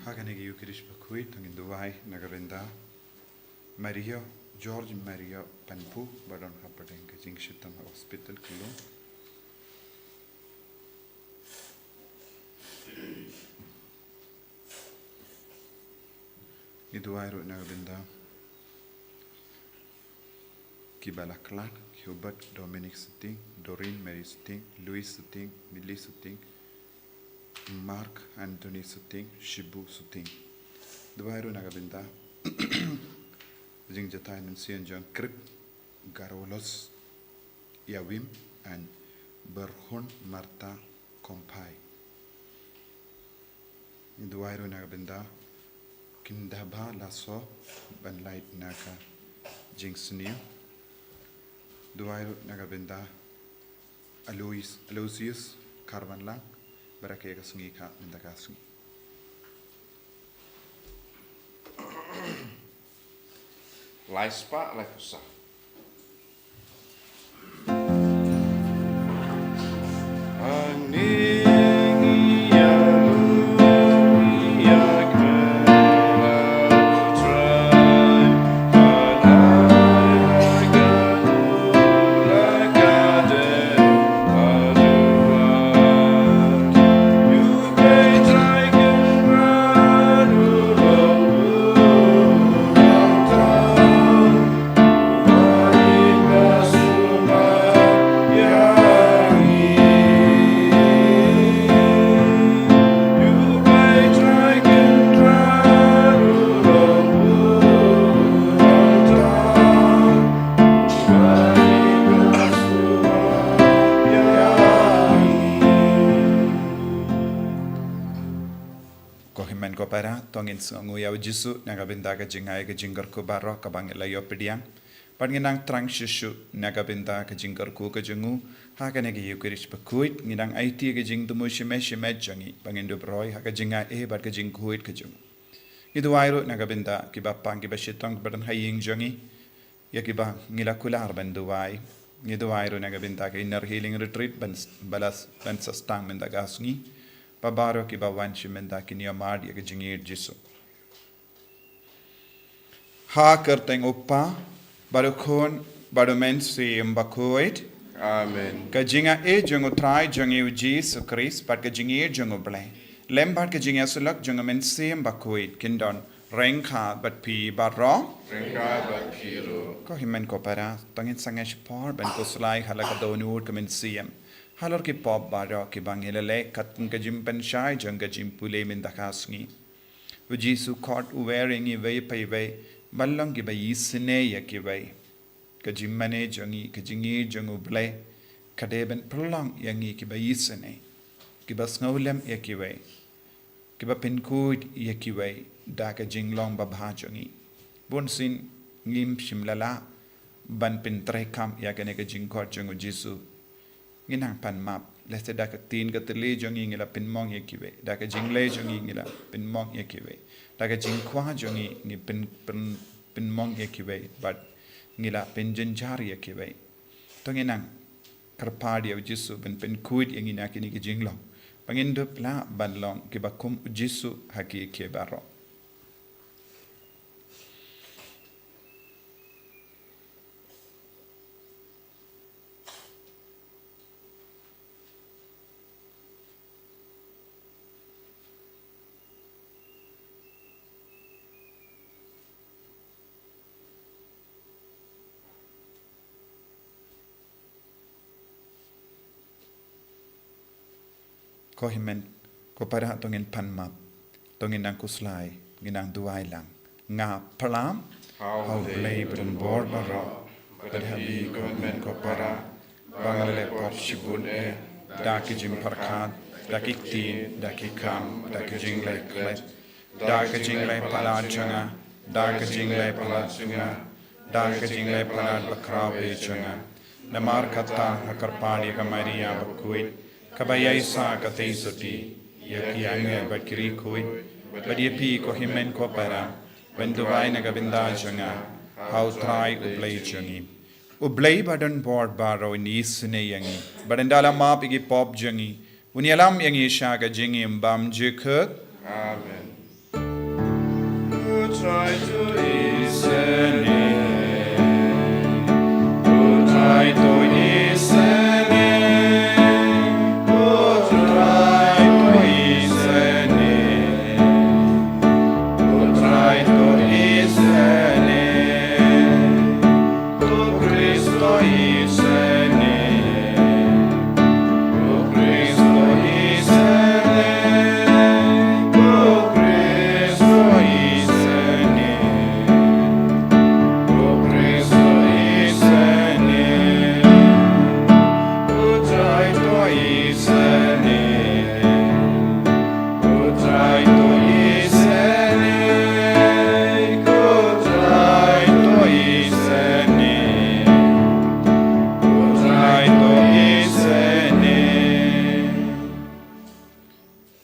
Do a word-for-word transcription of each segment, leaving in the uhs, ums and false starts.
Ha kane ka Eucharist bakhuid, to ngin duwai na ka bynta Mario, George Mario Panpu, ba don hapdeng ka jingshitom ha hospital Khlung. Ngi duwai ruh na ka bynta kiba la khlad, Hubert Dominic Suting, Doreen Mary Suting, Louis Suting, Millie Suting, Mark Anthony Suting, Shibu Suting. Duwai ruh na ka bynta jingjahthait mynsiem jong Krip Garolos Yawim and Berhun Martha Komphai. Duwai ruh na ka bynta Kindaba Lasso ban lait na ka jingsniew. Duwai ruh na ka bynta Alois-, Aloysius Karbanlang, ba rakhe ka sngi ka mynta ka sngi. Lai spah, lai pusa. Ko hynmen ko para, to ngin sngewnguh ïa u Jisu na ka bynta ka jingai ka jingkyrkhu baroh kaba ngi la ïoh pdiang. Bad ngin nang thrang shuh shuh na ka bynta ka jingkyrkhu ka jong u ha kane ka Eucharist bakhuid, ngin nang aiti ka jingthmu shimet shimet jong ngi ba ngin dup roi ha ka jingai bad ka jingkhuid ka jong u. Ngi duwai ruh na ka bynta kiba pang kiba shitom kiba don ha ïing jong ngi, ïa kiba ngi la kular ban duwai. Ngi duwai ruh na ka bynta ka Inner Healing Retreat ban, ba la, ban sa sdang mynta ka sngi, ba baroh kiba wan sha mynta kin ïohmad ïa ka jingïeit Jisu. Ha ka kyrteng u Kpa, bad u Khun, bad u Mynsiem Bakhuid. Amen. Ka jingai jong u Trai jong ngi u Jisu Khrist, bad ka jingai jong u Blei, lem bad ka jingïasyllok jong u Mynsiem Bakhuid, kin don ryngkat bad phi baroh. Ryngkat bad phi ruh. Ko hynmen ko para, to ngin sangeh shipor ban khuslai ha la ka dohnud ka mynsiem halor ki pop baroh kiba ngi la leh kat ka jingpynshai jong ka jingpule mynta ka sngi. U Jisu, khot uwei ïa ngi iwei pa iwei ban long kiba isynei ïa kiwei. Ka jingmane jong ngi, ka jingïeit jong u Blei, ka dei ban pynlong ïa ngi kiba isynei, kiba sngewlem ïa kiwei, kiba pynkhuid ïa kiwei da ka jinglong babha jong ngi. Bunsien ngim shym la lah ban pyntreikam ïa kane ka jingkhot jong u Jisu. Ngi nang pan map, lehse da ka ktien ka thylli jong ngi ngi la pynmong ïa kiwei, da ka jingleh jong ngi ngi la pynmong ïa kiwei, da ka jingkwah jong ngi ngi pyn, pyn, pynmong ïa kiwei, bad ngi la pynjynjar ïa kiwei. To ngin nang kyrpad ïa u Jisu ban pynkhuid ïa ngi na kine ki jinglong, ba ngin dup lah ban long kiba kum u Jisu ha ki, kiei baroh. Ko hynmen ko para, to ngin pan map, to ngin nang khuslai, ngin nang duwai lang. Nga pyrshah ha u Blei ba don bor baroh, bad ha phi ko hynmen ko para, ba nga la leh pop shibun eh, da ki jingpyrkhat, da ki ktien, da ki kam, da ki jingleh klet, da ki jingleh palat jong nga, da ki jingleh palat jong nga, da ki jingleh palat bakhraw eh jong nga. Namar kata nga kyrpad ïa ka Maria bakhuid, kaba ïaishah katei sotti ïa ki angel bad ki riewkhuid, bad ïa phi ko hynmen ko para, ban duwai na ka bynta jong nga ha u Trai u Blei jong ngi. U Blei ba don bor baroh un isynei ïa ngi, bad un da la map ïa ki pop jong ngi, un ïalam ïa ngi sha ka jingim bymjukut. Amen.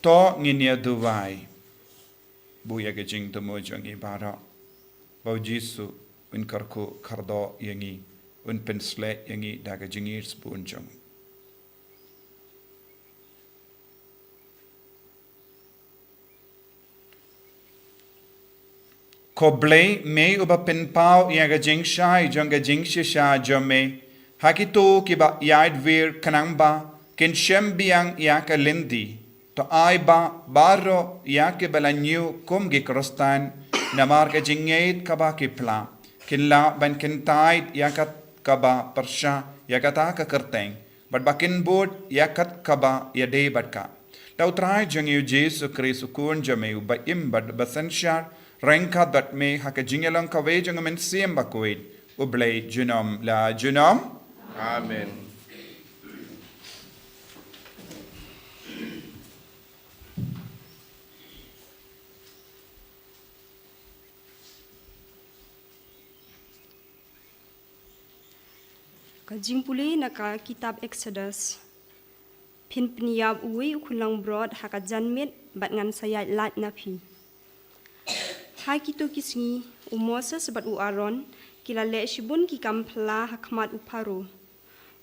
To ngin ïa duwai. Buh ïa ka jingthmu jong ngi baroh. Ba u Jisu un kyrkhu kyrdoh ïa ngi, un pynshlur ïa ngi da ka jingïeit sbun jong u. Ko Blei, me uba pynpaw ïa ka jingshai jong ka jingshisha jong me ha kito kiba ïaid wir, khnang ba kin shem biang ïa ka lynti. To ai ba baroh ïa kiba la ñiew kum ki Khristan namar ka jingngeit kaba ki phla, kin lah ban kyntait ïa kat kaba pyrshah ïa kata ka kyrteng, bad ba kin bud ïa kat kaba ïadei bad ka. Da u Trai jong ngi u Jisu Khrist, u Khun jong me uba im bad ba synshar ryngkat bad me ha ka jingïalong kawei jong u Mynsiem Bakhuid, U Blei junom la junom. Amen. Ka jingpule na ka kitab Exodus. Phin pynïap uwei u khunlangbrot ha ka janmiet bad ngan sa ïaid lait na phi. Ha kito ki sngi, u Moses bad u Aaron ki la leh shibun ki kam phylla ha khmat u Pharaoh.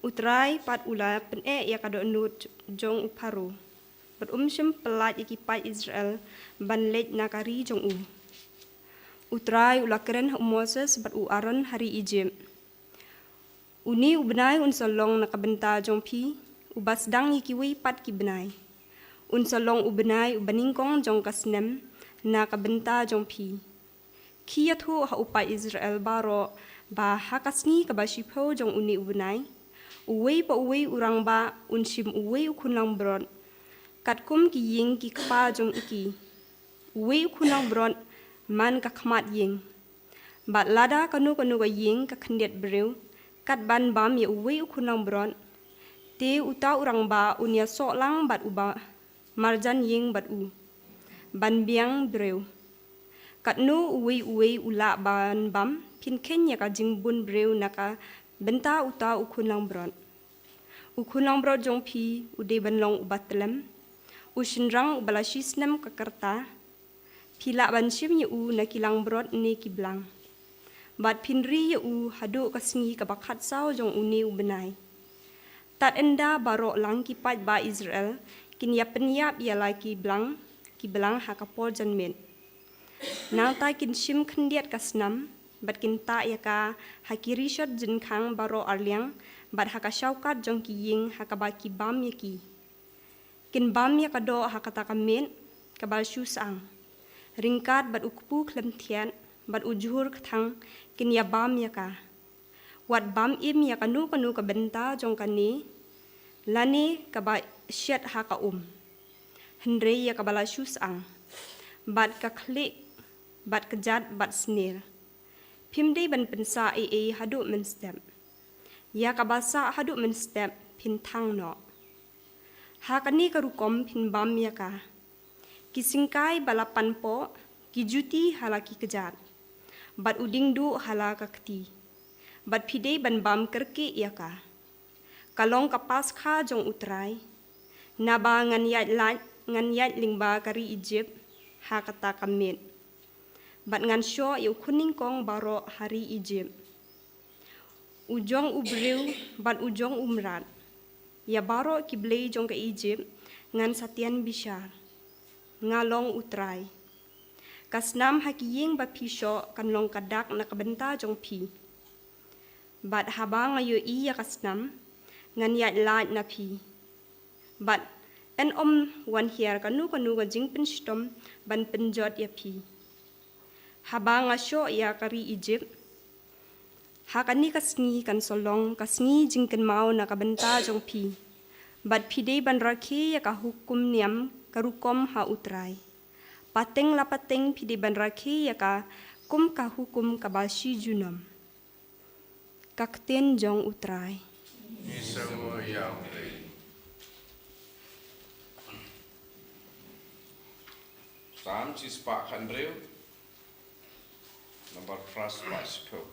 U Trai pat u la pyneh ïa ka dohnud jong u Pharaoh, bad um shym pyllait ïa ki paid Israel ban leit na ka ri jong u. U Trai u la kren ha u Moses bad u Aaron ha ri Egypt. Une u bnai un sa long na ka bynta jong phi uba sdang ïa kiwei pat ki bnai. Un sa long u bnai uba nyngkong jong ka snem na ka bynta jong phi. Khie ïathuh ha u paid Israel baroh ba ha ka sngi kaba shiphew jong une u bnai, uwei pa uwei u rangbah un shim uwei u khunlangbrot, katkum ki ïing ki kpa jong ki. Uwei u khunlangbrot man ka khmat ïing. Bad lada kano kano ka ïing ka khyndiat briew kat ban bam ïa uwei u khunlangbrot, te uta u rangbah un ïasoh lang bad uba marjan ïing bad u ban biang briew. Katno uwei uwei u lah ban bam, phin kheiñ ïa ka jingbun briew na ka bynta uta u khunlangbrot. U khunlangbrot jong phi u dei ban long uba tyllem, u shynrang uba la shisnem ka rta. Phi lah ban shim ïa u na ki langbrot ne ki blang. Bad phin ri ïa u haduh ka sngi kaba khatsaw jong une u bnai. Tad ynda baroh lang ki paidbah Israel kin ïa pynïap ïa la ki blang, ki blang ha ka por janmiet. Nangta kin shim khyndiat ka snam, bad kin tah ïa ka ha ki rishot jingkhang baroh arliang, bad ha ka shawkat jong ki ïing ha kaba ki bam ïa ki. Kin bam ïa ka doh ha kata ka miet kaba shu syang. Ryngkat bad u kpu khlem thiat bad u jhur kthang kin ïa bam ïa ka. Wat bam im ïa kano kano ka bynta jong kane, lane kaba shet ha ka um. Hynrei ïa kaba la shu syang, bad ka khlieh, bad kjat, bad sner. Phim dei ban pynsah ei ei haduh mynstep. Ïa kaba sah haduh mynstep phin thang noh. Ha kane ka rukom phin bam ïa ka. Ki syngkai ba la panpoh, ki juti ha la ki kjat, bad u diengduh ha la ka kti. Bad phi dei ban bam kyrkieh ïa ka. Ka long ka Paskha jong u Trai. Naba ngan ïaid lait, ngan ïaid lyngba ka ri Egypt ha kata ka miet. Bad ngan shoh ïa u khun nyngkong baroh ha ri Egypt, u jong u briew bad u jong u mrad. Ïa baroh ki blei jong ka Egypt ngan sa tian bishar. Nga long u Trai. Ka snam ha ki ïing ba phi shoh kan long ka dak na ka bynta jong phi. Bad haba nga ïohi ïa ka snam, ngan ïaid lait na phi. Bad yn ym wan hiar kano kano ka jingpynshitom ban pynjot ïa phi. Haba nga shoh ïa ka ri Egypt, ha kane ka sngi kan sa long ka sngi jingkynmaw na ka bynta jong phi. Bad phi dei ban rakhe ïa ka hukum niam ka rukom ha U Trai. Pateng la pateng phi dei ban rakhe ïa ka kum ka hukum kaba shi junom. Ka ktien jong U Trai. Ngi sngew ïa U Trai. Salm shispah khathynriew, number phra spah shiphew.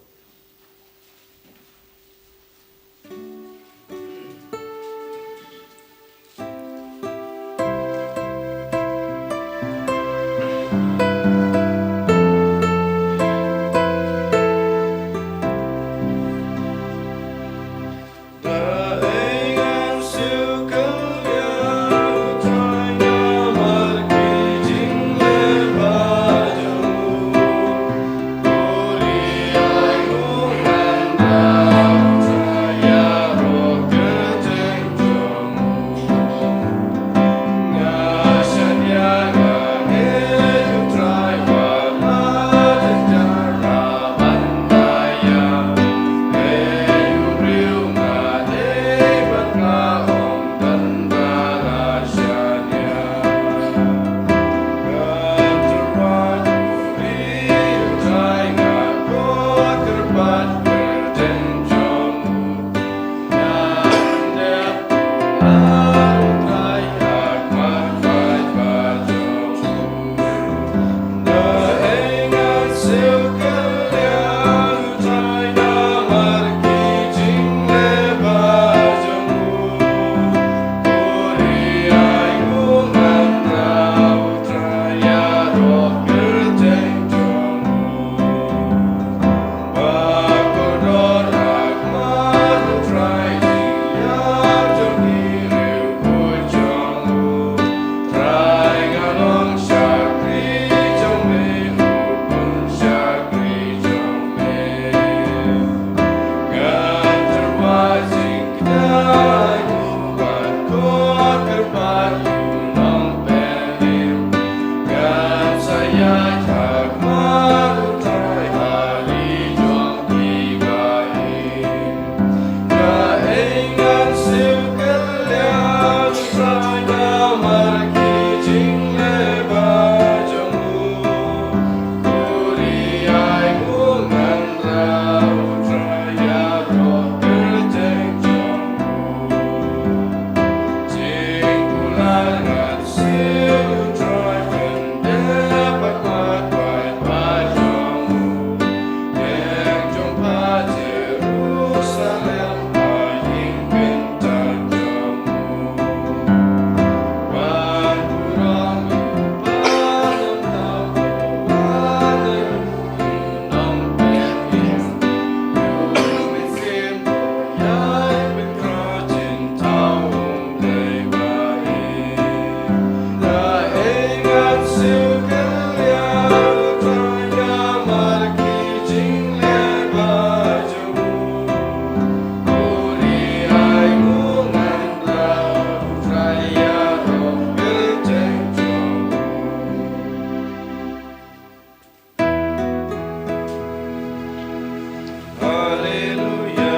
Haleluya,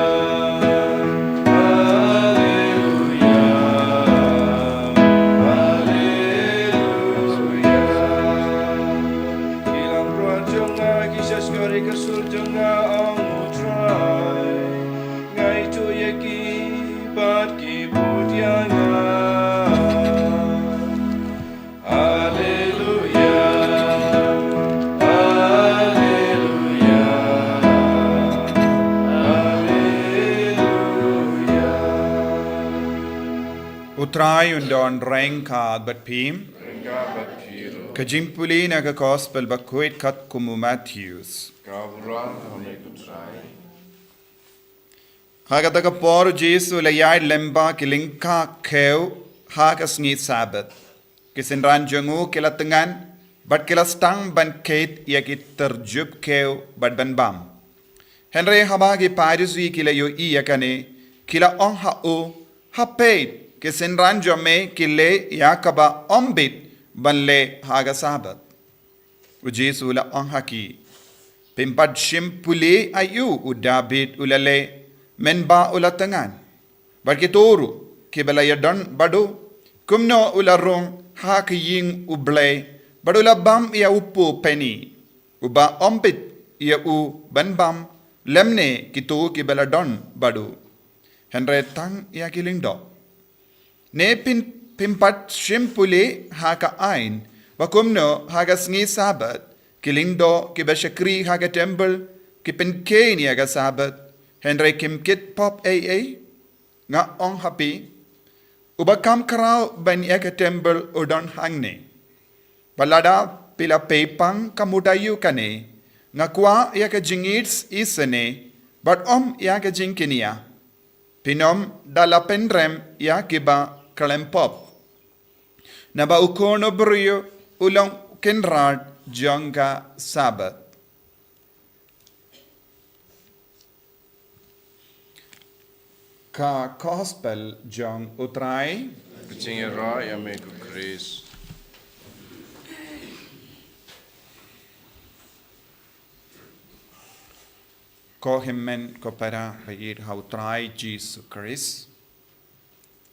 haleluya, haleluya. Ki langbrot jong nga ki shah shkor ïa ka sur jong nga, ong U Trai. Nga ithuh ïa ki bad ki bud ïa nga. Haleluya, haleluya, haleluya. U Trai un don ryngkat bad phi. Ryngkat bad phi ruh. Ka jingpule na ka Gospel bakhuid katkum u Mathaios. Ka burom ha me ko Trai. Ha kata ka por u Jisu u la ïaid lyngba ki lyngkha khew ha ka sngi Sabbath. Ki synran jong u ki la tngan bad ki la sdang ban kheit ïa ki tyrjup kiew bad ban bam. Hynrei haba ki Pharisi ki la ïohi ïa kane, ki la ong ha u, ha peit, ki synran jong me ki leh ïa kaba ym bit ban leh ha ka Sabbath. U Jisu u la ong ha ki, phim pat shim pule aïu u David u la leh mynba u la tngan, bad kito ruh kiba la ïadon bad u, kumno u la rung ha ka ïing U Blei bad u la bam ïa u peni, uba ym bit ïa u ban bam, lymne kito kiba la don bad u, hynrei tang ïa ki lyngdoh. Ne phim, phim pat shim pule ha ka aiñ ba kumno ha ka sngi Sabbath ki lyngdoh kiba shakri ha ka templ ki pynkheiñ ïa ka Sabbath, hynrei kim kit pop ei ei? Nga ong ha phi, uba kham khraw ban ïa ka templ u don hangne. Bad lada phi la peit pang ka mut aïu kane, nga kwah ïa ka jingïeit isynei bad ym ïa ka jingkñia. Phin ym da la pynrem ïa kiba khlem pop. Naba u Khun u briew u long Kynrad jong ka Sabbath. Ka Gospel jong u Trai. Ka jingïarap ïa me ko Khrist. Ko hynmen ko para ba ïeit ha u Trai Jisu Khrist.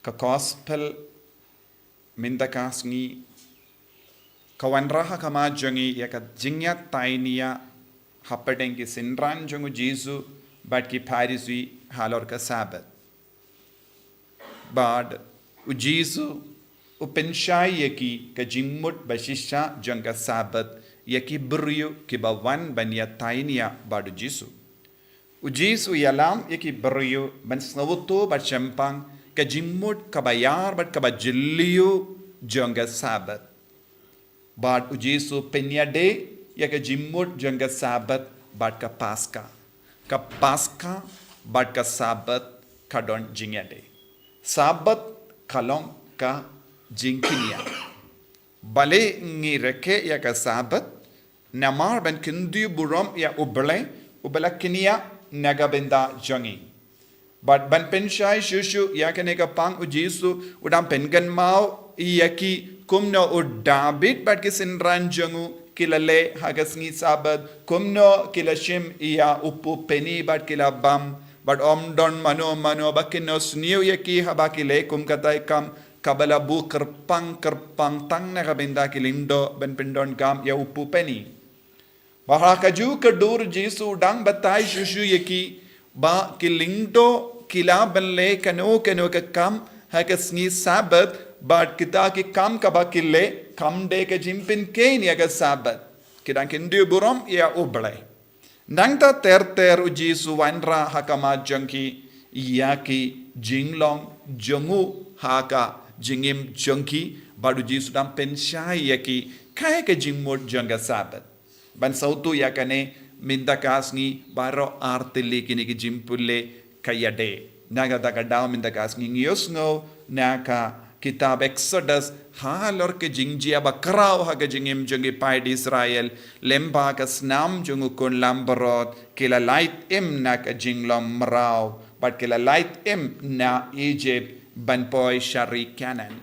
Ka Gospel mynta ka sngi ka wanrah ha khmat jong ngi ïa ka jingïatainia hapdeng ki synran jong u Jisu bad ki Pharisi halor ka Sabbath. Bad u Jisu u pynshai ïa ki ka jingmut ba shisha jong ka Sabbath ïa ki briew kiba wan ban ïatainia bad u Jisu. U Jisu u ïalam ïa ki briew ban sngewthuh bad shemphang ka jingmut kaba ïar bad kaba jylliew jong ka Sabbath. Bad u Jisu u pynïadei ïa ka jingmut jong ka Sabbath bad ka Paska. Ka Paska bad ka Sabbath ka don jingïadei. Sabbath ka long ka jingkñia. Balei ngi rakhe ïa ka Sabbath? Namar ban kyntu burom ïa U Blei uba la kñia na ka bynta jong ngi. Bad ban pynshai shuh shuh ïa kane ka pang u Jisu u dang pynkynmaw ïa ki kumno u David bad ki synran jong u ki la leh ha ka sngi Sabbath, kumno ki la shim ïa u peni bad ki la bam, bad ym don mano mano ba kynnoh sniew ïa ki haba ki leh kum katai kam, kaba la buh kyrpang kyrpang tang na ka bynta ki lyngdoh ban pyndonkam ïa u peni. Bad ha kajuh ka dur u Jisu u dang batai shuh shuh ïa ki ba ki lyngdoh ki lah ban leh kano kano ka kam ha ka sngi Sabbath, bad kita ki kam kaba ki leh kam dei ka jingpynkheiñ ïa ka Sabbath. Ki dang kyntu burom ïa U Blei. Nangta ter ter u Jisu u wanrah ha khmat jong ki ïa ki jinglong jong u ha ka jingim jong ki, bad u Jisu u dang pynshai ïa ki kaei ka jingmut jong ka Sabbath. Ban sngewthuh ïa kane, mynta ka sngi baroh artylli kine ki jingpule ka ïadei. Na kata ka daw mynta ka sngi ngi ïohsngew na ka kitab Exodus halor ka jingjia ba khraw ha ka jingim jong ki paid Israel, lyngba ka snam jong u khun langbrot, ki la lait im na ka jinglong mraw bad ki la lait im na Egypt ban poi sha ri Kanaan.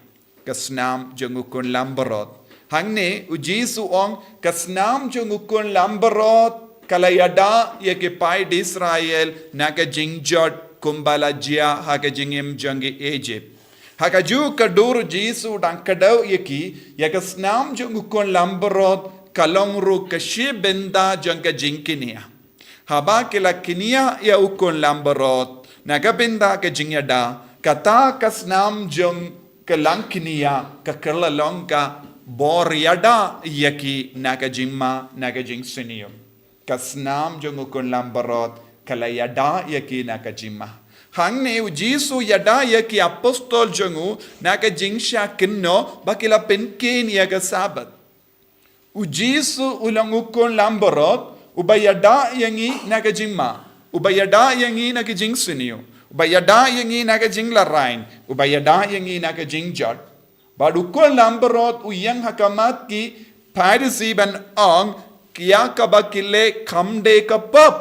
Ka snam jong u khun langbrot. Hangne u Jisu u ong ka snam jong u khun langbrot ka la ïada ïa ki paid Israel na ka jingjot kumba la jia ha ka jingim jong ki Egypt. Ha kajuh ka dur u Jisu u dang kdew ïa ki, ïa ka snam jong u khun langbrot ka long ruh ka shi bynta jong ka jingkñia. Haba ki la kñia ïa u khun langbrot na ka bynta ka jingïada, kata ka snam jong ka langkñia ka kylla long ka bor ïada ïa ki na ka jingma, na ka jingsniew. Ka snam jong u khun langbrot ka la ïada ïa ki na ka jingma. Hangne u Jisu u ïada ïa ki apostol jong u na ka jingshah kynnoh ba ki la pynkheiñ ïa ka Sabbath. U Jisu u long u khun langbrot uba ïada ïa ngi na ka jingma, uba ïada ïa ngi na ka jingsniew, uba ïada ïa ngi na ka jinglehrain, uba ïada ïa ngi na ka jingjot. Bad u khun langbrot u ïeng ha khmat ki Pharisi ban ong, ïa kaba ki leh kam dei ka pop,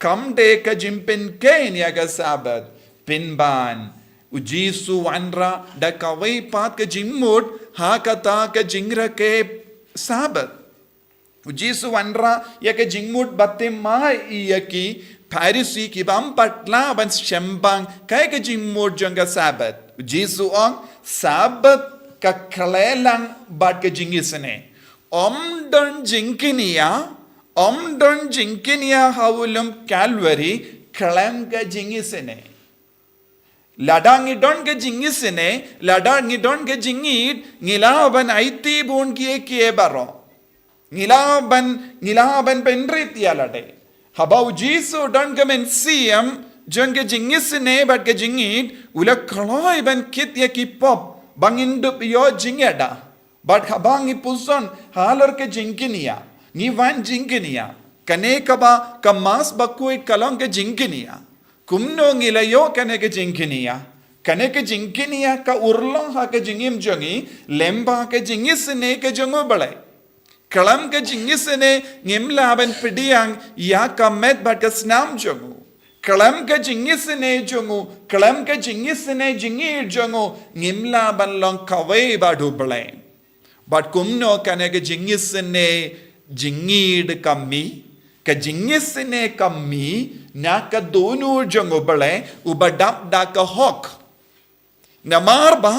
kam dei ka jingpynkheiñ ïa ka Sabbath. Pynban, u Jisu wanrah da kawei pat ka jingmut ha kata ka jingrakhe Sabbath. U Jisu wanrah ïa ka jingmut ba thymmai ïa ki Pharisi ki bym pat lah ban shim bang kaei ka jingmut jong ka Sabbath. U Jisu ong, Sabbath ka khleh lang bad ka jingisynei. Ym don jingkñia, ym don jingkñia ha u lum Kalbari khlem ka jingisynei. Lada ngi don ka jingisynei, lada ngi don ka jingïeid, ngi lah ban aiti bun kiei kiei baroh. Ngi lah ban, ngi lah ban pynrit ïa lade. Haba u Jisu u don ka mynsiem jong ka jingisynei bad ka jingïeid, u la kloi ban kit ïa ki pop ba ngin dup ïoh jingïada. Bad haba ngi pyrshang halor ka jingkñia, ngi wan jingkñia. Kane kaba ka Mass bakhuid ka long ka jingkñia. Kumno ngi la ïoh kane ka jingkñia? Kane ka jingkñia ka urlong ha ka jingim jong ngi lyngba ka jingisynei ka jong U Blei. Khlem ka jingisynei ngim lah ban pdiang ïa ka met bad ka snam jong u. Khlem ka jingisynei jong u, khlem ka jingisynei jingïeid jong u, ngim lah ban long kawei bad U Blei. Bad kumno kane ka jingisynei jingïeid ka mih, ka jingisynei ka mih na ka dohnud jong U Blei uba dap da ka hok. Namar ba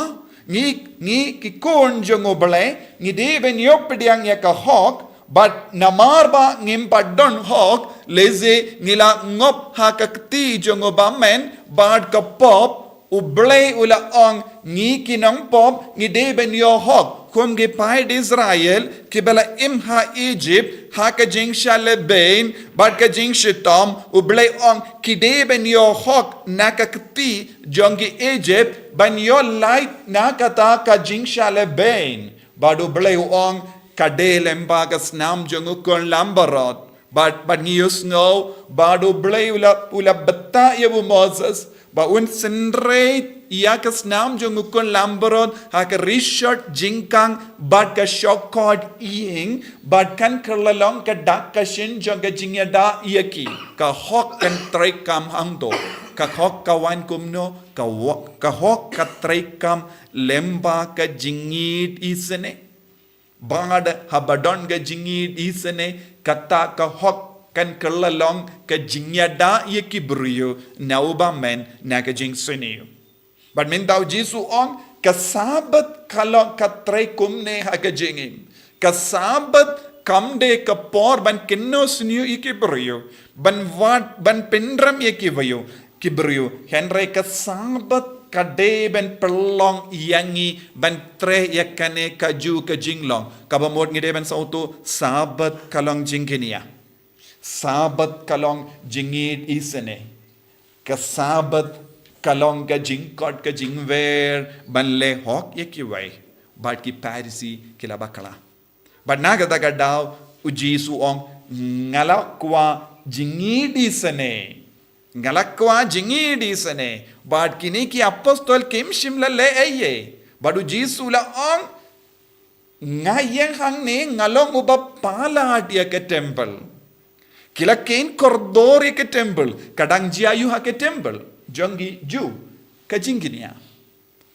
ngi, ngi ki khun jong U Blei, ngi dei ban ïoh pdiang ïa ka hok, bad namar ba ngim pat don hok, lehse ngi la ngop ha ka kti jong u bymmen bad ka pop. U Blei u la ong, ngi ki nongpop ngi dei ban ïoh hok kum ki paid Israel kiba la im ha Egypt, ha ka jingshah lehbeiñ bad ka jingshitom. U Blei ong, ki dei ban ïoh hok na ka kti jong ki Egypt, ban ïoh lait na kata ka jingshah lehbeiñ. Bad U Blei u ong, ka dei lyngba ka snam jong u khun langbrot. Bad, bad ngi ïohsngew, bad U Blei u la, u la btah ïa u Moses ba un synreit ïa ka snam jong u khun langbrot ha ka rishot jingkhang bad ka shongkot ïing, bad kan kylla long ka dak ka shin jong ka jingïada ïa ki. Ka hok kan treikam hangto. Ka hok ka wan kumno? Ka hok, ka hok ka treikam lyngba ka jingïeid isynei. Bad haba don ka jingïeid isynei, kata ka hok kan kylla long ka jingïada ïa ki briew na u bymmen, na ka jingsniew. Bad mynta u Jisu u ong, ka Sabbath ka long ka treikumne ha ka jingim. Ka Sabbath kam dei ka por ban kynnoh sniew ïa ki briew, ban wad, ban pynrem ïa ki briew, ki briew. Hynrei ka Sabbath ka dei ban pynlong ïa ngi ban treh ïa kane kajuh ka jinglong. Kaba mut ngi dei ban sngewthuh, Sabbath ka long jingkñia. Sabbath ka long jingïeid isynei. Ka Sabbath ka long ka jingkot ka jingwer ban leh hok ïa kiwei. Bad ki Pharisi ki la bakla. Bad na kata ka daw u Jisu u ong, nga la kwah jingïeid isynei. Nga la kwah jingïeid isynei. Bad kine ki apostol kim shym la leh ei ei. Bad u Jisu u la ong, nga ïeng hangne nga long uba palat ïa ka temple. Ki la kheiñ kordor ïa ka temple. Ka dang jia aiu ha ka temple jong ki Jiw? Ka jingkñia.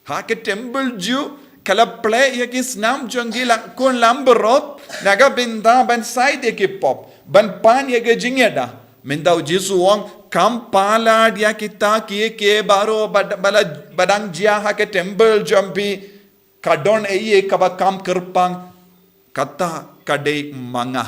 Ha ka temple Jiw, ka la plie ïa ki snam jong ki khun langbrot na ka bynta ban shait ïa ki pop, ban pan ïa ka jingïada. Mynta u Jisu u ong, kam palat ïa kita kiei kiei baroh ba, ba la, ba dang jia ha ka temple jong phi. Ka don ei ei kaba kam kyrpang? Kata ka dei ma nga.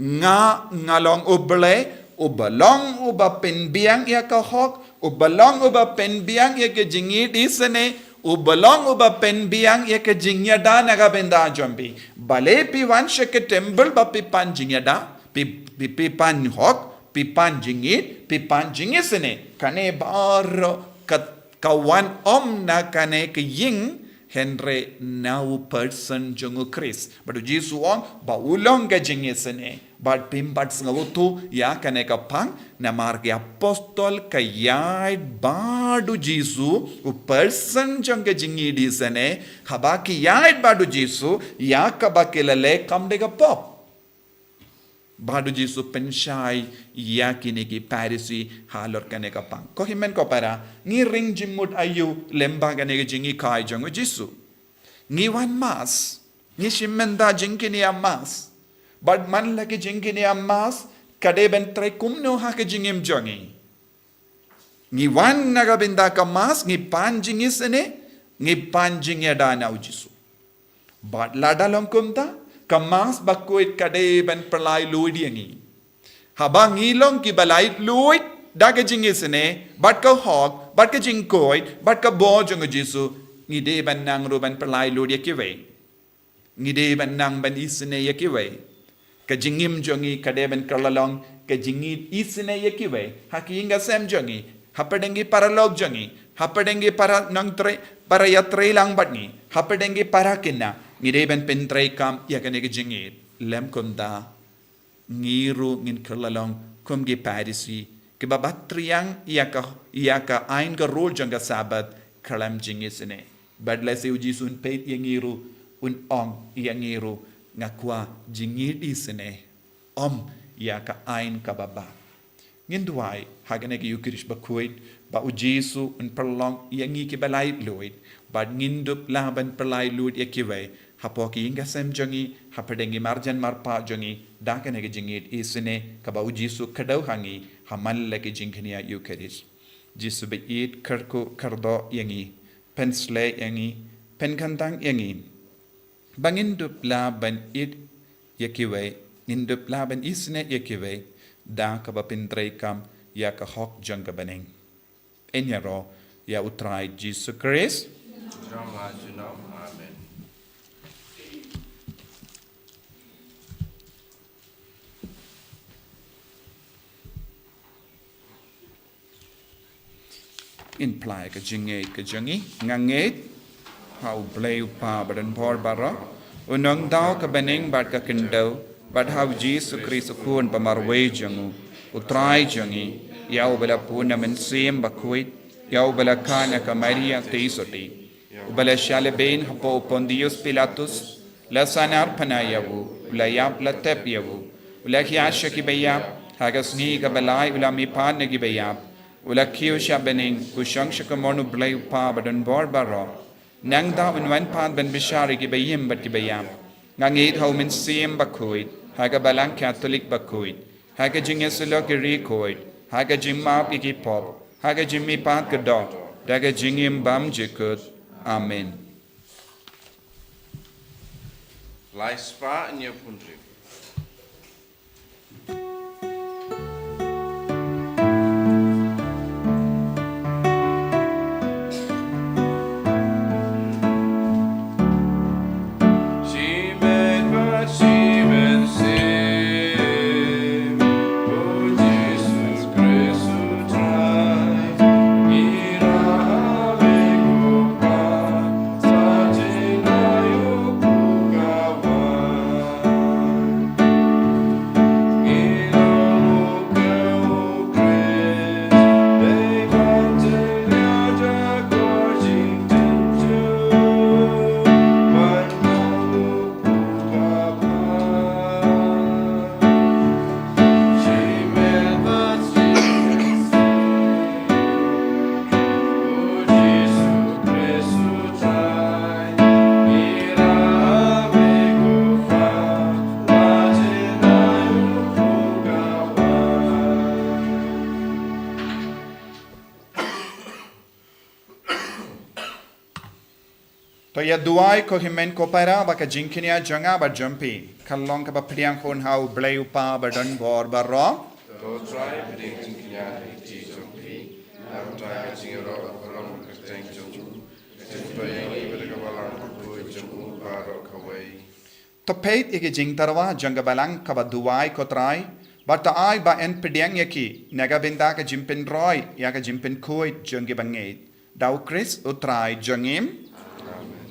Nga, nga long U Blei uba long uba pynbiang ïa ka hok, uba long uba pynbiang ïa ka jingïeid isynei, uba long uba pynbiang ïa ka jingïada na ka bynta jong phi. Balei phi wan sha ka temple ba phi pan jingïada, phi, phi, phi pan hok, phi pan jingïeid, phi pan jingisynei? Kane baroh ka, ka wan ym na kane ka ïing Hynrei na u person jong u Khrist. Bad u Jisu u ong, ba u long ka jingisynei. Bad phim pat sngewthuh ïa kane ka phang, namar ki apostol ki ïaid bad u Jisu, u person jong ka jingisynei, haba ki ïaid bad u Jisu, ïa kaba ki la leh kam dei ka pop. Bad u Jisu pynshai ïa kine ki Pharisi halor kane ka phang. Ko hynmen ko para, ngi ring jingmut aïu lyngba kane ka jinghikai jong u Jisu. Ngi wan mass, ngi shim bynta jingkynïa mass. Bad man la ki jingkynïa mass, ka dei ban trei kumno ha ka jingim jong ngi. Ngi wan na ka bynta ka mass, ngi pan jingisynei, ngi pan jingïada na u Jisu. Bad lada long kumta, ka mass bakhuid ka dei ban pyllait luid ïa ngi. Haba ngi long kiba lait luid, da ka jingisynei, bad ka hok, bad ka jingkhuid, bad ka bor jong u Jisu, ngi dei ban nang ruh ban pyllait luid ïa kiwei. Ngi dei ban nang ban isynei ïa kiwei. Ka jingim jong ngi ka dei ban kylla long ka jingisynei ïa kiwei. Ha ki ïing ka sem jong ngi. Hapdeng ki paralok jong ngi. Hapdeng ki para nongtrei, para ïatrei lang bad ngi. Hapdeng ki para khynnah. Ngi dei ban pyntrei kam ïa kane ka jingïeit. Lym kumta, ngi ruh ngin kylla long kum ki Pharisi, kiba bat triang ïa ka, ïa ka aiñ ka rule jong ka Sabbath, khlem jingisynei. Bad lehse u Jisu un peit ïa ngi ruh, un ong ïa ngi ruh, nga kwah jingisynei, ym ïa ka aiñ kaba bha. Ngin duwai ha kane ka Eukharist bakhuid, ba u Jisu un pynlong ïa ngi kiba lait luid, bad ngin dup lah ban pyllait luid ïa kiwei, hapoh ki ïing ka sem jong ngi, hapdeng ki marjan marpa jong ngi, da kane ka jingisynei, kaba u Jisu kdew ha ngi, ha man la ki jingkynïa Eukharist. Jisu baieit, kyrkhu kyrdoh ïa ngi, pynshlei ïa ngi, pynkyntang ïa ngi. Ba ngin dup lah ban ïeit ïa kiwei, ngin dup lah ban isynei ïa kiwei, da kaba pyntreikam ïa ka hok jong ka bneng. Yn ïaroh ïa u Trai Jisu Khrist. Jong nga junom. Amen. Ngin phla ïa ka jingngeit ka jong ngi. Nga ngeit ha U Blei U Kpa badonbor baroh, U Nongdaw ka bneng bad ka khyndew, bad ha U Jisu Khrist U Khun bamarwei jong U, U Trai jong ngi, ïa uba la bun na Mynsiem Bakhuid, ïa uba la khang na ka Maria Theisotti, uba la shah lehbeiñ hapoh u Pontius Pilatus, la sahnarphna ïa u, u la ïap, la tep ïa u, u la hiar sha kiba ïap, ha ka sngi kaba lai u la mihpat na kiba ïap, u la kiew sha bneng, u shong sha kamon U Blei U Kpa badonbor baroh. Nangta un wan pat ban bishar ïa kiba im bad kiba ïap. Nga ngeit ha U Mynsiem Bakhuid, ha ka Balang Katholik bakhuid, ha ka jingïasyllok ïa ki riewkhuid, ha ka jingmap ïa ki pop, ha ka jingmihpat ka doh, da ka jingim bymjukut. Amen. Lai spah ñiew phew hynriew. To ïa duwai ko hynmen ko para ba ka jingkñia jong nga bad jong phi kan long kaba pdiang hun ha U Blei U Kpa badonbor baroh. To Trai, pdiang jingkñia ha ki kti jong phi, na ka bynta ka jingïaroh kaba long ha ka kyrteng jong u, ka jingpyndonkam ïa ngi bad ka balang bakhuid jong u baroh kawei. To peit ïa ka jingtyrwa jong ka balang kaba duwai ko Trai, bad to ai ba yn pdiang ïa ki na ka bynta ka jingpynroi ïa ka jingpynkhuid jong ki bangeit. Da U Khrist U Trai jong ngi. Amen.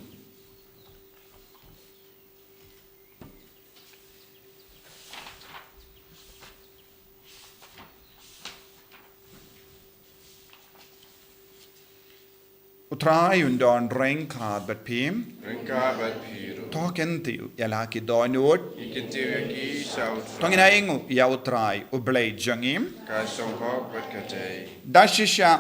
Trai un don ryngkat bad phi. Ryngkat bad phi ruh. To kyntiew ïa la ki dohnud. Ngi kyntiew ïa ki sha U Trai. To ngin ainguh ïa U Trai U Blei jong ngi. Ka shong hok bad ka dei. Da shisha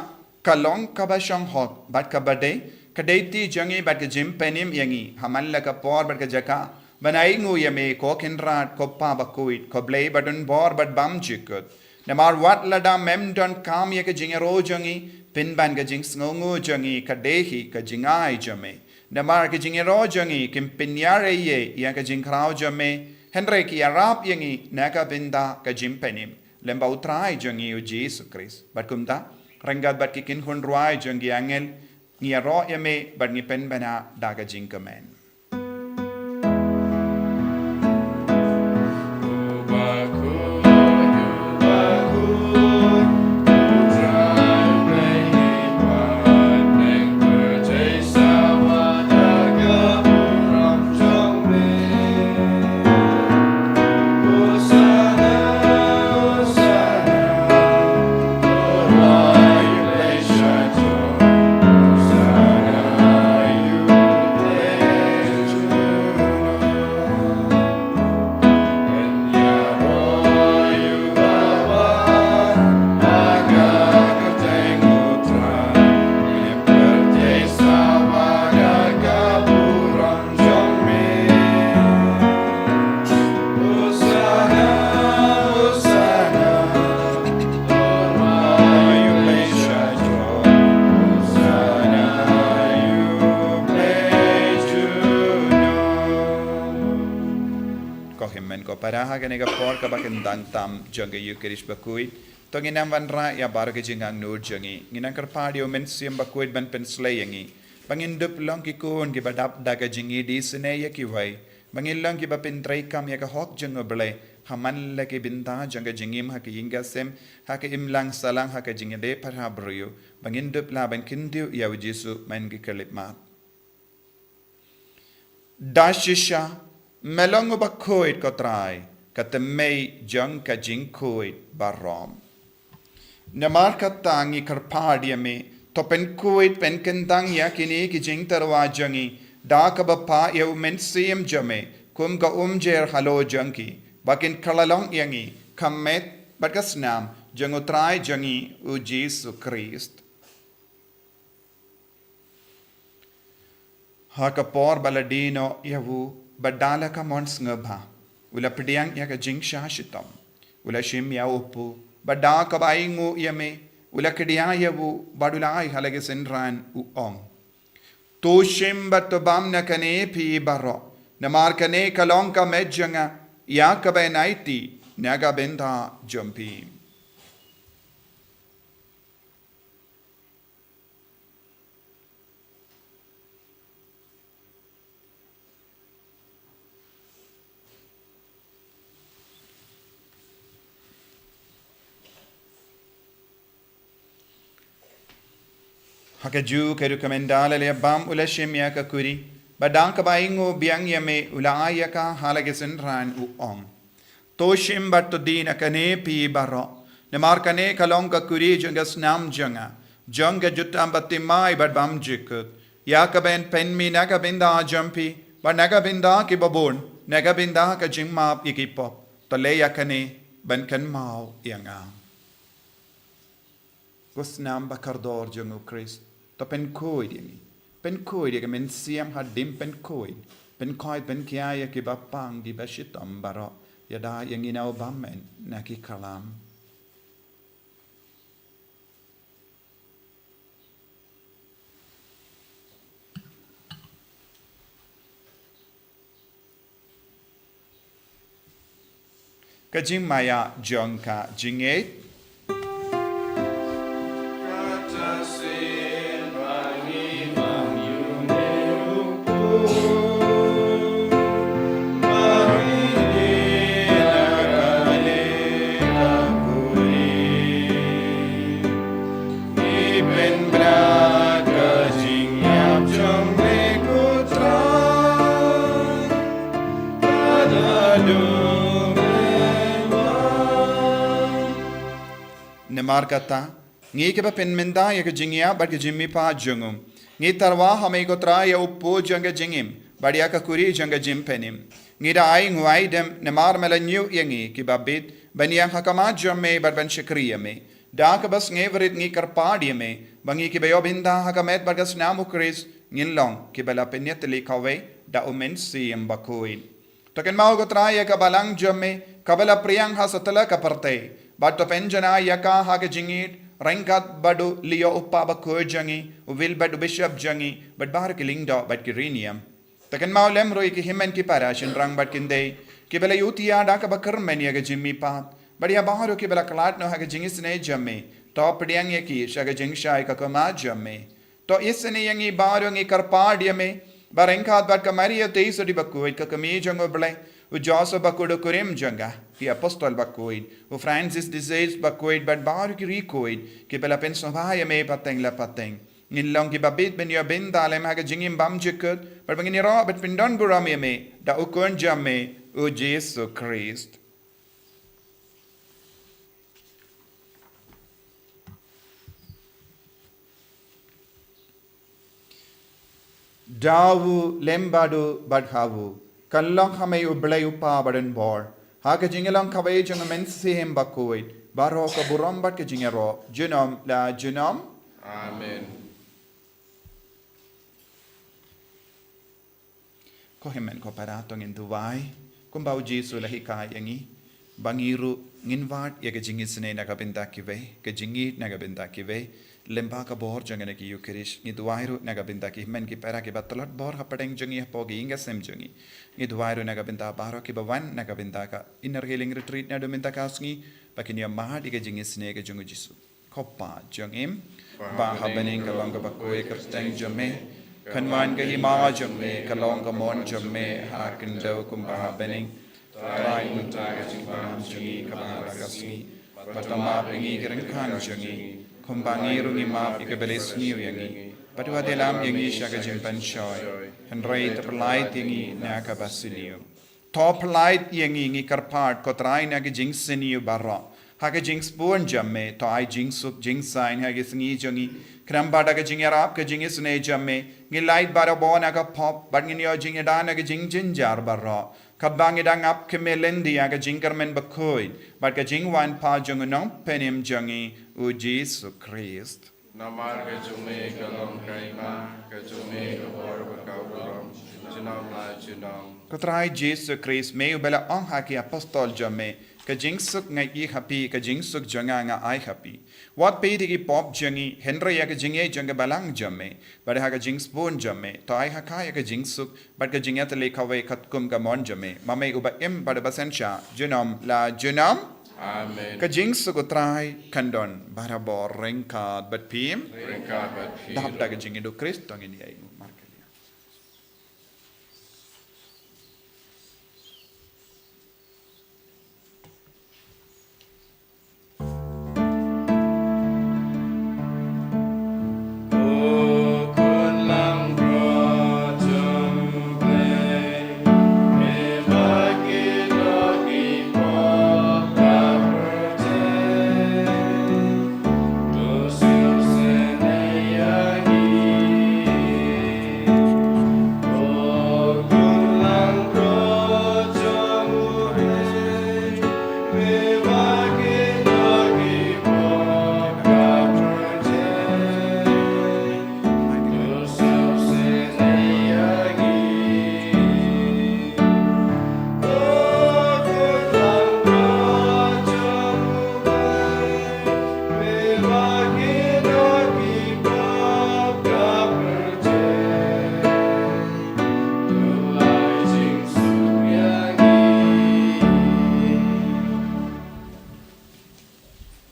ka long kaba shong hok bad kaba dei, ka dei ti jong ngi bad ka jingpynim ïa ngi ha man la ka por bad ka jaka ban ainguh ïa me, ko Kynrad, ko Pa bakhuid, ko Blei badonbor bad bymjukut. Namar wat lada mem donkam ïa ka jingïaroh jong ngi, pynban ka jingsngewnguh jong ngi ka dei hi ka jingai jong me. Namar ka jingïaroh jong ngi kim pynïar ei ei ïa ka jingkhraw jong me, hynrei ki ïarap ïa ngi na ka bynta ka jingpynim. Lem bad U Trai jong ngi U Jisu Khrist. Bad kumta, ryngkat bad ki kynhun rwai jong ki angel, ngi ïaroh ïa me bad ngi pynbna da ka jingkmen. Ko hynmen ko para, ha kane ka por kaba kyndang tam jong ka Eukharist bakhuid, to ngin nang wanrah ïa baroh ki jingangnud jong ngi. Ngin nang kyrpad ïa U Mynsiem Bakhuid ban pynslei ïa ngi, ba ngin dup long ki khun kiba dap da ka jingïadei sniew ïa kiwei, ba ngin long kiba pyntreikam ïa ka hok jong U Blei ha man la ki bynta jong ka jingim, ha ka ïing ka sem, ha ka imlang sahlang, ha ka jingïadei para briew, ba ngin dup lah ban kyntiew ïa U Jisu man ki khyllipmat. Da shisha, me long uba khuid ko Trai, ka thymmei jong ka jingkhuid baroh. Namar kata ngi kyrpad ïa me, to pynkhuid pynkyndang ïa kine ki jingtyrwa jong ngi da kaba phah ïa U Mynsiem jong me kum ka umjer halor jong ki, ba kin kylla long ïa ngi ka met bad ka snam jong U Trai jong ngi U Jisu Khrist. Ha ka por ba la die noh ïa u, bad da la ka mon sngewbha, u la pdiang ïa ka jingshah shitom, u la shim ïa u kpu, bad da kaba ainguh ïa me, u la kdiah ïa u, bad u la ai ha la ki synran, u ong: To shim bad to bam na kane phi baroh, namar kane ka long ka met jong nga, ïa kaba yn aiti na ka bynta jong phi. Ha kajuh ka rukom ynda la leh bam, u la shim ïa ka khuri, bad da kaba ainguh biang ïa me, u la ai ïa ka ha la ki synran, u ong: To shim bad to die na kane phi baroh, namar kane ka long ka khuri jong ka snam jong nga, jong ka jutang bathymmai bad bymjukut, ïa kaba yn pynmih na ka bynta jong phi bad na ka bynta kiba bun na ka bynta ka jingmap ïa ki pop. To leh ïa kane ban kynmaw ïa nga. Ko snam ba kordor jong U Khrist, to pynkhuid ïa ngi. Pynkhuid ïa ka mynsiem hadien pynkhuid. Pynkhuid pynkhia ïa kiba pang kiba shitom baroh. Ïada ïa ngi na u bymmen na ki khlam. Ka jingmaïa jong ka jingngeit. Namar kata, ngi kiba pynmynta ïa ka jingïap bad ka jingmihpat jong u, Ngi tyrwa ha me ko Trai ïa u pud jong ka jingim bad ïa ka kuri jong ka jingpynim. Ngi da ai nguaidem namar me la ñiew ïa ngi kiba bit ban ïeng ha khmat jong me bad ban shakri ïa me. Da kaba sngewrit ngi kyrpad ïa me ba ngi kiba ïoh bynta ha ka met bad ka snam u Khrist ngin long kiba la pynïatylli kawei da u Mynsiem Bakhuid. To kynmaw ko Trai ïa ka balang jong me kaba la pdiang ha satlak ka pyrthei bad to pynjanai ïa ka ha ka jingïeit ryngkat bad u Leo u Papa Bakhuid jong ngi, u William bad u Bishop jong ngi bad baroh ki lyngdoh bad ki riewniam. To kynmaw lem ruh ïa ki hynmen ki para shynrang bad ki khyndai kiba la ïutia da kaba kyrmen ïa ka jingmihpat bad ïa baroh kiba la khlad noh ha ka jingisynei jong me. To pdiang ïa ki sha ka jingshai ka khmat jong me. To isynei ïa ngi baroh, ngi kyrpad ïa me ba ryngkat bad ka Maria Theisotti Bakhuid ka kmie jong u Blei, u Joseph Bakhuid u kurim jong ka, ki apostol bakhuid, u Francis de Sales Bakhuid bad baroh ki riewkhuid kiba la pynsngewbha ïa me pateng la pateng, ngin long kiba bit ban ïoh bynta lem ha ka jingim bymjukut bad ba ngin ïaroh bad pyndonburom ïa me da u Khun jong me u Jisu Khrist. Da u, lem bad u bad ha u, kan long ha me u Blei u Kpa badonbor, ha ka jingïalong kawei jong u Mynsiem Bakhuid, baroh ka burom bad ka jingïaroh junom la junom. Amen. Ko hynmen ko para, to ngin duwai kumba u Jisu u la hikai ïa ngi, ba ngi ruh ngin wad ïa ka jingisynei na ka bynta kiwei, ka jingïeit na ka bynta kiwei, lyngba ka bor jong kane ka Eukharist. Ngi duwai ruh na ka bynta ki hynmen ki para kiba tlot bor hapdeng jong ngi, hapoh ka ïing ka sem jong ngi. Ngi duwai ruh na ka bynta baroh kiba wan na ka bynta ka Inner Healing Retreat naduh mynta ka sngi, ba kin ïoh mad ïa ka jingisynei ka jong u Jisu. Ko Pa jong ngi ba ha bneng, ka long kaba khuid ka kyrteng jong me, kan wan ka hima jong me, ka long ka mon jong me ha khyndew kumba ha bneng. Trai, mynta ka jingpynbna jong ngi kaba ha ka sngi, bad to map ïa ngi ki ryngkang jong ngi, kumba ngi ruh ngi map ïa kiba la isniew ïa ngi. Bad wat ïalam ïa ngi sha ka jingpynshoi, hynrei to pyllait ïa ngi na kaba sniew. To pyllait ïa ngi, ngi kyrpad ko Trai, na ka jingsniew baroh. Ha ka jingsbun jong me, to ai jingsuk jingsaiñ ha ka sngi jong ngi. Khnang ba da ka jingïarap ka jingisynei jong me, ngin lait barabor na ka pop bad ngin ïoh jingïada na ka jingjynjar baroh, katba ngi dang ap kmie lynti ïa ka jingkyrmen bakhuid bad ka jingwan pat jong u Nongpynim jong ngi, u Jisu Khrist. Namar ka jong me ka long ka hima, ka jong me ka bor bad ka burom, junom la junom. Ko Trai Jisu Khrist, me uba la ong ha ki apostol jong me, ka jingsuk nga ai ha phi, ka jingsuk jong nga nga ai ha phi. Wat peit ïa ki pop jong ngi, hynrei ïa ka jingïeit jong ka balang jong me. Bad ha ka jingsbun jong me, to ai ha ka ïa ka jingsuk bad ka jingïatylli kawei katkum ka mon jong me, ma me uba im bad uba synshar junom la junom. Amen. Ka jingsuk u Trai kan don barabor ryngkat bad phi. Ryngkat bad phi. Dap da ka jingïeit u Khrist, to ngin ïa ïeng markylliang.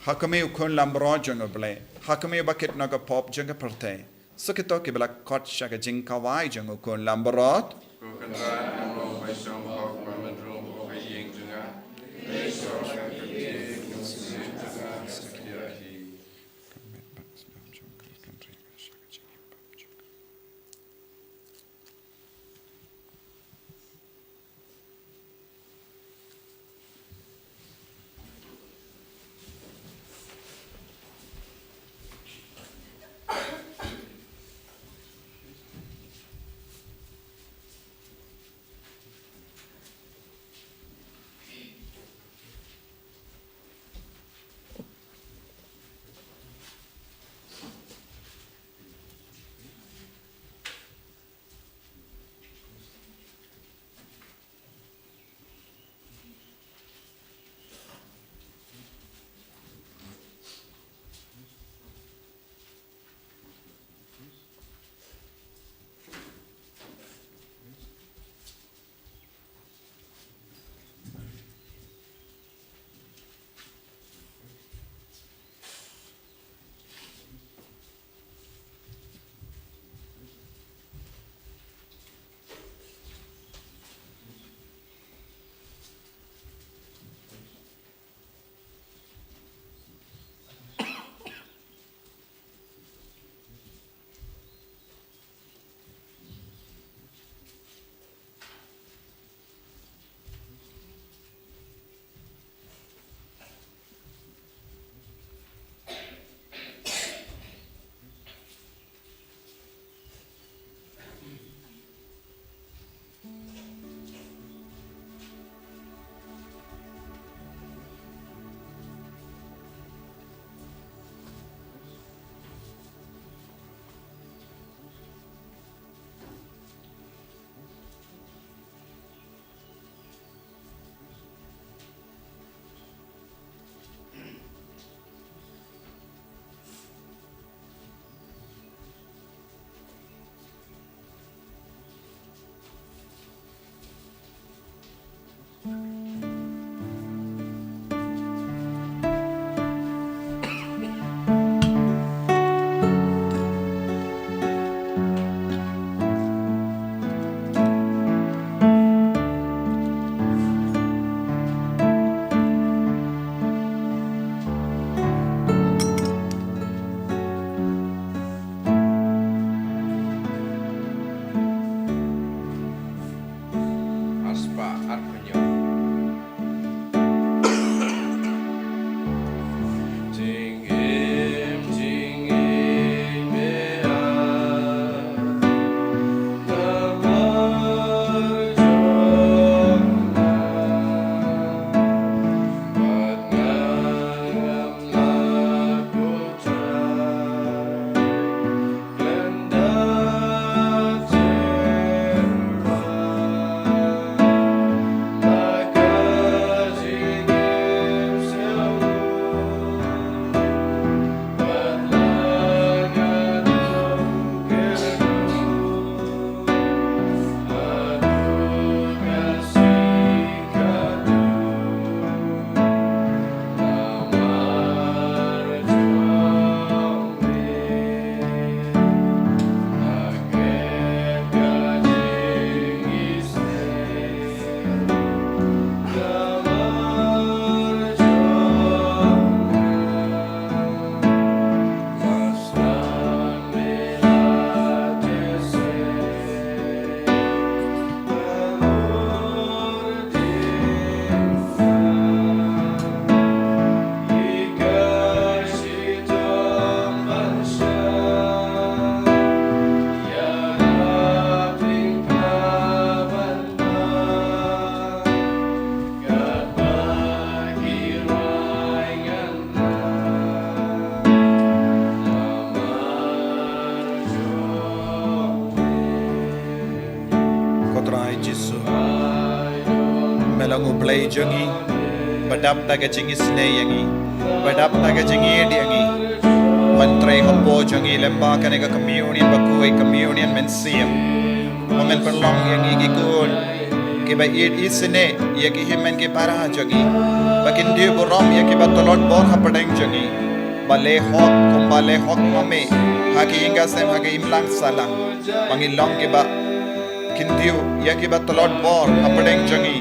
Ha ka me u Khun Lambrot jong u Blei, ha ka me uba kit noh ka pop jong ka pyrthei. Suk ito kiba la khot sha ka jingkhawai jong u Khun Lambrot. Ko Kynrad, ngam long ba shong hok ban rung ha ka ïing jong nga. U Blei jong ngi, ba dap da ka jingisynei ïa ngi, ba dap da ka jingïeit ïa ngi. Ban trei hapoh jong ngi lyngba kane ka communion bakhuid, communion mynsiem. Ba men pynlong ïa ngi ki khun kiba ïeit isynei ïa ki hynmen ki para jong ngi. Ba kin duh burom ïa kiba tlot bor hapdeng jong ngi. Ba leh hok kumba leh hok ma me ha ka ïing ka sem, ha ka imlang sahlang. Ba ngin long kiba kin duh ïa kiba tlot bor hapdeng jong ngi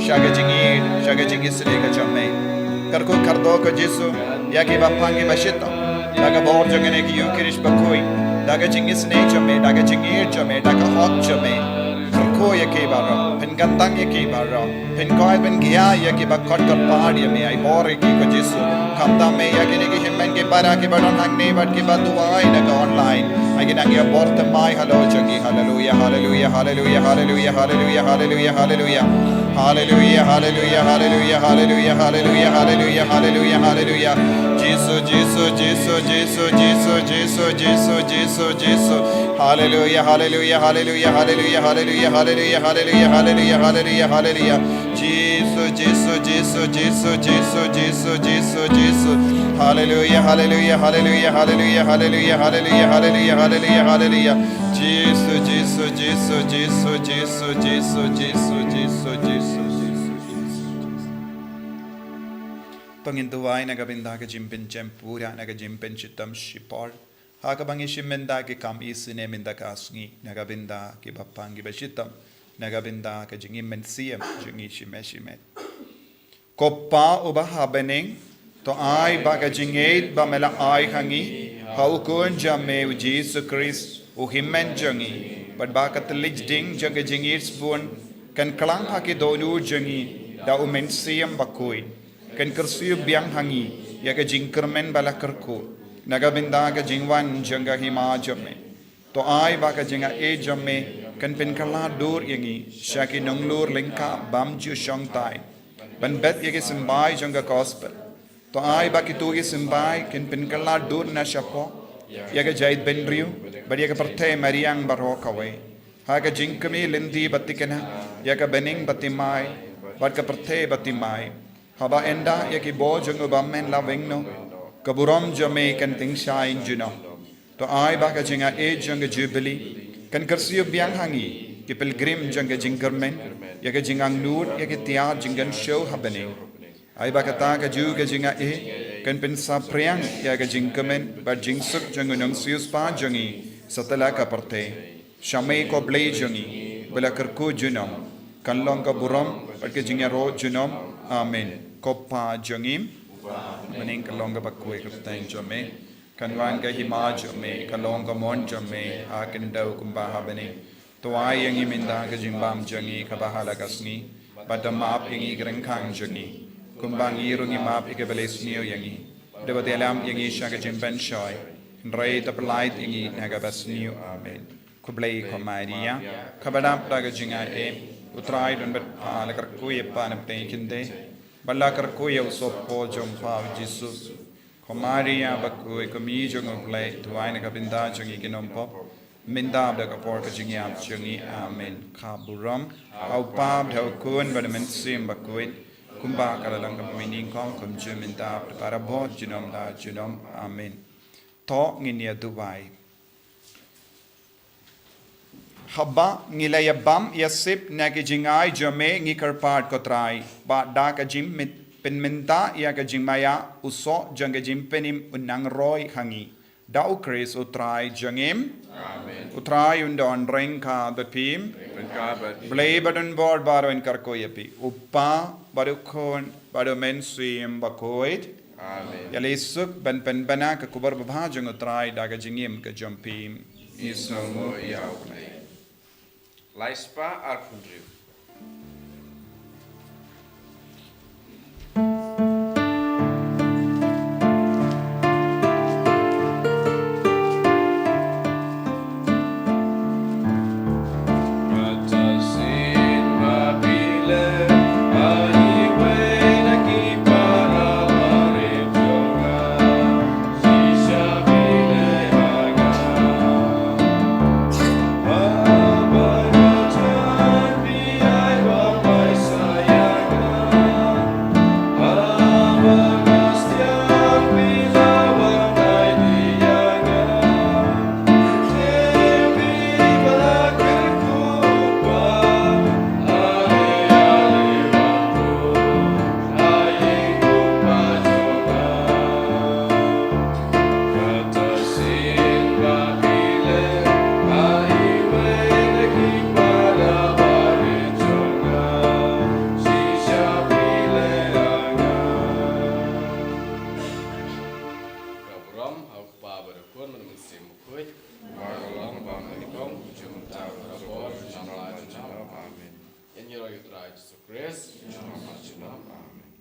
sha ka jingïeit, sha ka jingisynei ka jong me. Kyrkhu kyrdoh ko Jisu ïa kiba pang kiba shitom da ka bor jong kane ka Ïukharist bakhuid, da ka jingisynei jong me, da ka jingïeit jong me, da ka hok jong me. Kyrkhu ïa ki baroh, pynkyntang ïa ki baroh. Pynkoit pynkhia ïa kiba kot kyrpad ïa me, ai bor ïa ki ko Jisu. Khamtam me ïa kine ki hynmen ki para kiba don hangne bad kiba duwai na ka online. Ai ki nang ïa bor thymmai halor jong ki. Haleluia, haleluia, haleluia, haleluia, haleluia, haleluia, haleluia. Haleluia, haleluia, haleluia, haleluia, haleluia, haleluia, haleluia, haleluia. Jisu, Jisu, Jisu, Jisu, Jisu, Jisu, Jisu, Jisu, Jisu. Haleluia, haleluia, haleluia, haleluia, haleluia, haleluia, haleluia, haleluia, haleluia, haleluia. Jisu, Jisu, Jisu, Jisu, Jisu, Jisu, Jisu. Haleluia, haleluia, haleluia, haleluia, haleluia, haleluia, haleluia, haleluia, haleluia. Jisu, Jisu, Jisu, Jisu, Jisu, Jisu, Jisu, Jisu, Jisu, Jisu. To ngin duwai na ka bynta ka jingpynjem pura, na ka jingpynshitom shipor. Ha kaba ngi shim mynta ki kam isynei mynta ka sngi, na ka bynta kiba pang kiba shitom, na ka bynta ka jingim mynsiem jong ngi shimet shimet. Ko Pa uba ha bneng, to ai ba ka jingïeit ba me la ai ha ngi ha u Khun jong me u Jisu Khrist, u Hynmen jong ngi, bad ba ka thylliej ding jong ka jingïeit sbun, kan kylla ha ki dohnud jong ngi da u Mynsiem Bakhuid. Kan kyrsiew biang ha ngi ïa ka jingkyrmen ba la kyrkhu na ka bynta ka jingwan jong ka Hima jong me. To ai ba ka jingaiei jong me kan pynkylla dur ïa ngi sha ki nonglur lyngkha bymjukshongthait, ban bet ïa ki symbai jong ka Gospel. To ai ba kito ki symbai kan pynkylla dur na shapoh ïa ka jaitbynriew bad ïa ka pyrthei mariang baroh kawei, ha ka jingkmie lynti ba thikna ïa ka bneng ba thymmai bad ka pyrthei ba thymmai. Haba ynda ïa ki bor jong u bymman la weng noh, ka burom jong me kan tyngshaiñ junom. To ai ba ka jingaiei jong ka Jubili kan kyrsiew biang ha ngi ki pilgrim jong ka jingkyrmen, ïa ka jingangnud ïa ki tiar jingkynshew ha bneng. Ai ba kata kajuh ka jingaiei kan pynsaphriang ïa ka jingkmen bad jingsuk jong u nongsiewspah jong ngi satlak ka pyrthei. Sha me ko Blei jong ngi, ba la kyrkhu junom, kan long ka burom bad ka jingïaroh junom. Amen. Ko Pa jong ngi, bneng, kan long kaba khuid ka kyrteng jong me, kan wan ka Hima jong me, kan long ka mon jong me ha khyndew kumba ha bneng. To ai ïa ngi mynta ka jingbam jong ngi kaba ha la ka sngi, bad to map ïa ngi ki ryngkang jong ngi, kumba ngi ruh ngi map ïa kiba leh sniew ïa ngi. Dei bad to ïalam ïa ngi sha ka jingpynshoi, hynrei to pyllait ïa ngi na kaba sniew. Amen. Khublei ko Maria, kaba dap da ka jingaiei, u Trai u don bad pha. La kyrkhu ïa pha na pdeng ki kynthei, bad la kyrkhu ïa u sohpop jong pha u Jisu. Ko Maria bakhuid, ko Mei jong u Blei, duwai na ka bynta jong ngi ki nongpop, mynta bad ha ka por ka jingïap jong ngi. Amen. Ka burom ha u Pa bad ha u Khun bad ha u Mynsiem Bakhuid, kumba ka la long ha kaba nyngkong, kumjuh mynta bad barabor, junom la junom. Amen. To ngin ïa duwai. Haba ngi la ïa bam ïa sip na ki jingai jong me, ngi kyrpad ko Trai, ba da ka jingpynmynta ïa ka jingmaïa, u soh jong ka jingpynim un nang roi ha ngi. Da u Khrist u Trai jong ngi. Amen. U Trai un don ryngkat bad phi. Ryngkat bad phi. Blei ba don bor baroh un kyrkhu ïa phi. U Pa bad u Khun bad u Mynsiem Bakhuid. Amen. Ïa leh suk ban pynbna ka khubor babha jong u Trai da ka jingim ka jong phi. Ngi sngewnguh ïa u Blei. Lai spah arphew hynriew. Jisu Khrist. Shalom, shalom. Amen.